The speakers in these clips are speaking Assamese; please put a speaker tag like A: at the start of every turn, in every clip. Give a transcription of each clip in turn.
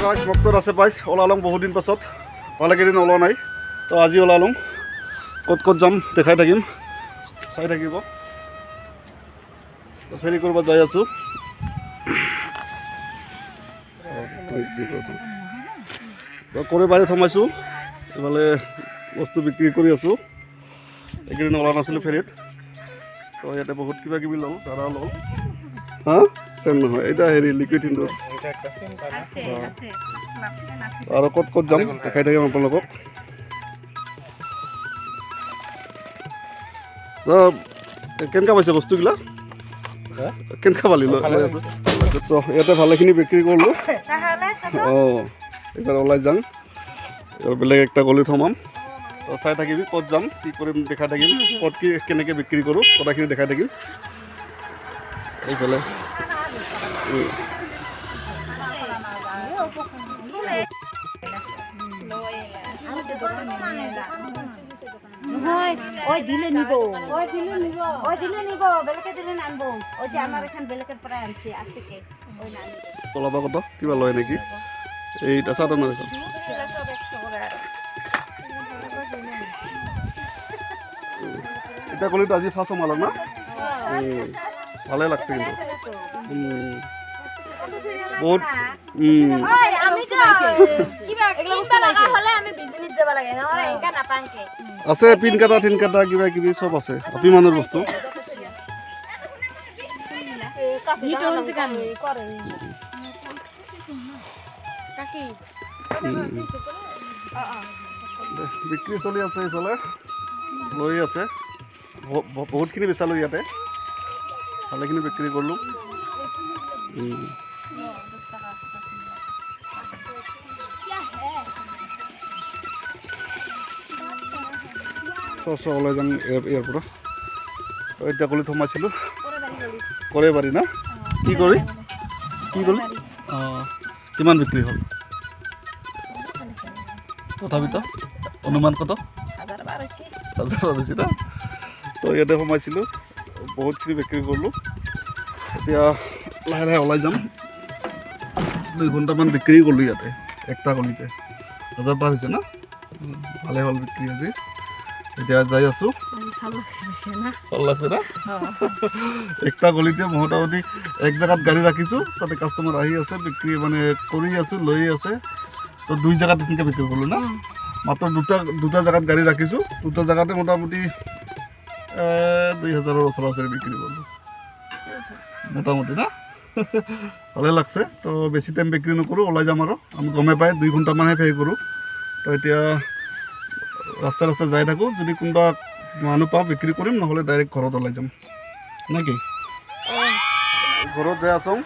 A: গাইছ, মক্তত আছে পাইছ ওলালং বহুত দিন পাছত, ভালেকেইদিন ওলোৱা নাই, তো আজি ওলালং। ক'ত ক'ত যাম দেখাই থাকিম, চাই থাকিব। ফেৰী কৰিব যাই আছোঁ। কৰে বাৰীত সোমাইছোঁ, এইফালে বস্তু বিক্ৰী কৰি আছোঁ। এইকেইদিন ওলোৱা নাছিলোঁ ফেৰীত, তো ইয়াতে বহুত কিবা কিবি ল'ল, দাদা ল'ল। হা চেম নহয়, এতিয়া হেৰি লিকুইড হিন্দু। আৰু ক'ত ক'ত যাম দেখাই থাকিম আপোনালোকক। কেনেকুৱা পাইছে বস্তুবিলাক, কেনেকুৱা পালি লৈ আছে? ইয়াতে ভালেখিনি বিক্ৰী কৰিলোঁ। অঁ, এইবাৰ ওলাই যাম, এইবাৰ বেলেগ একটা গলিত সোমাম। তো চাই থাকিবি ক'ত যাম, কি কৰিম দেখাই থাকিম, ক'ত কি কেনেকৈ বিক্ৰী কৰোঁ কথাখিনি দেখাই থাকিম। এইফালে অলপ আগত কিবা লয় নেকি এইটা চাদৰ নহয়। এটা গলিত আজি ফাৰ্ষ্ট সোমালো না, ভালে লাগছে কিন্তু বহুত। আছে পিন কাটা থিন কাটা কিবা কিবি চব আছে, অভিমানৰ বস্তু। বিক্ৰী চলি আছে, এইফালে লৈ আছে বহুতখিনি বেচালোঁ, ইয়াতে ভালেখিনি বিক্ৰী কৰিলোঁ। চ ওলাই যাম ইয়াৰ পৰা। এতিয়া গলিত সোমাইছিলোঁ, কৰে বাৰী না কি কৰি কি কৰি। অঁ, কিমান বিক্ৰী হ'ল তথাপিতো অনুমান কত? হাজাৰ বেছি না। তো ইয়াতে সোমাইছিলোঁ, বহুতখিনি বিক্ৰী কৰিলোঁ। এতিয়া লাহে লাহে ওলাই যাম। 2 ঘণ্টামান বিক্ৰী কৰিলোঁ ইয়াতে একটা গলিতে, হাজাৰ পাৰ হৈছে না, ভালে হ'ল বিক্ৰী আজি। এতিয়া যাই আছোঁ, ভাল লাগছে না। একটা গলিতে মোটামুটি এক জেগাত গাড়ী ৰাখিছোঁ, তাতে কাষ্টমাৰ আহি আছে, বিক্ৰী মানে কৰি আছোঁ, লৈ আছে। তো 2 জেগাত তেনেকৈ বিক্ৰী কৰিলোঁ না, মাত্ৰ দুটা জেগাত গাড়ী ৰাখিছোঁ, দুটা জেগাতে মোটামুটি 2000ৰ ওচৰা ওচৰি বিক্ৰী কৰিলোঁ মোটামুটি না। ভালে লাগছে। তো বেছি টাইম বিক্ৰী নকৰোঁ, ওলাই যাম আৰু। আমি গমেই পাই 2 ঘণ্টামানহে ফেৰী কৰোঁ। তো এতিয়া ৰাস্তা ৰাস্তা যাই থাকোঁ, যদি কোনোবা মানুহ পাওঁ বিক্ৰী কৰিম, নহ'লে ডাইৰেক্ট ঘৰত ওলাই যাম নেকি। ঘৰত যাই আছোঁ,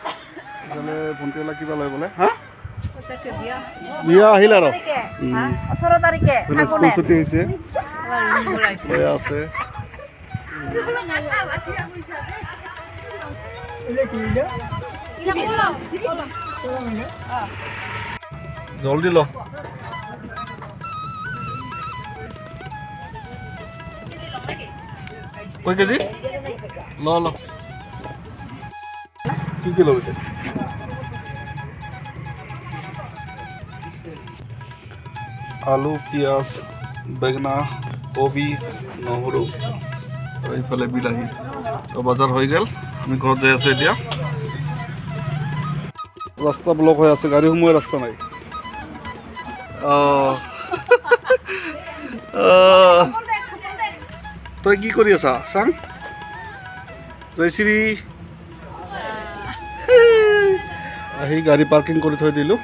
A: যেনে ভণ্টিবিলাক কিবা লৈ বোলে। হা বিয়া আহিল আৰু স্কুল ছুটি হৈছে, আছে। জলদি ল। কয় কেজি ল ল, কি কি ল'বি? আলু, পিঁয়াজ, বেঙেনা, কবি, নহৰু আৰু এইফালে বিলাহী। তো বজাৰ হৈ গ'ল, আমি ঘৰত যাই আছোঁ এতিয়া। ৰাস্তা ব্লক হৈ আছে, গাড়ী সোমোৱাৰ ৰাস্তা নাই। তই কি কৰি আছা চাং? জয়শ্ৰী আহি গাড়ী পাৰ্কিং কৰি থৈ দিলোঁ।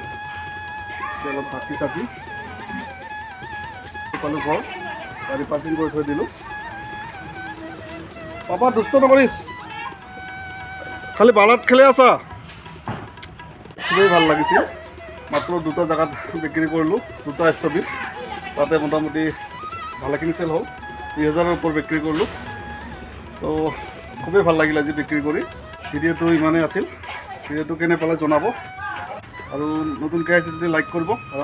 A: অলপ থাকি চাকি পালোঁ ঘৰ, গাড়ী পাৰ্কিং কৰি থৈ দিলোঁ। পাপা দুষ্ট নকৰিছ, খালি বালাত খেলি আছা। খুবেই ভাল লাগিছিল। মাত্ৰ 2টা জেগাত বিক্ৰী কৰিলোঁ, 2টা ষ্টপিজ, তাতে মোটামুটি ভালেখিনি চেল হ'ল, 2000ৰ ওপৰ বিক্ৰী কৰিলোঁ। তো খুবেই ভাল লাগিল আজি বিক্ৰী কৰি। ভিডিঅ'টো ইমানেই আছিল, ভিডিঅ'টো কেনে পালে জনাব, আৰু নতুনকৈ আহিছে যদি লাইক কৰিব, আৰু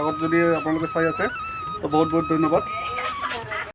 A: আগত যদি আপোনালোকে চাই আছে তো বহুত বহুত ধন্যবাদ।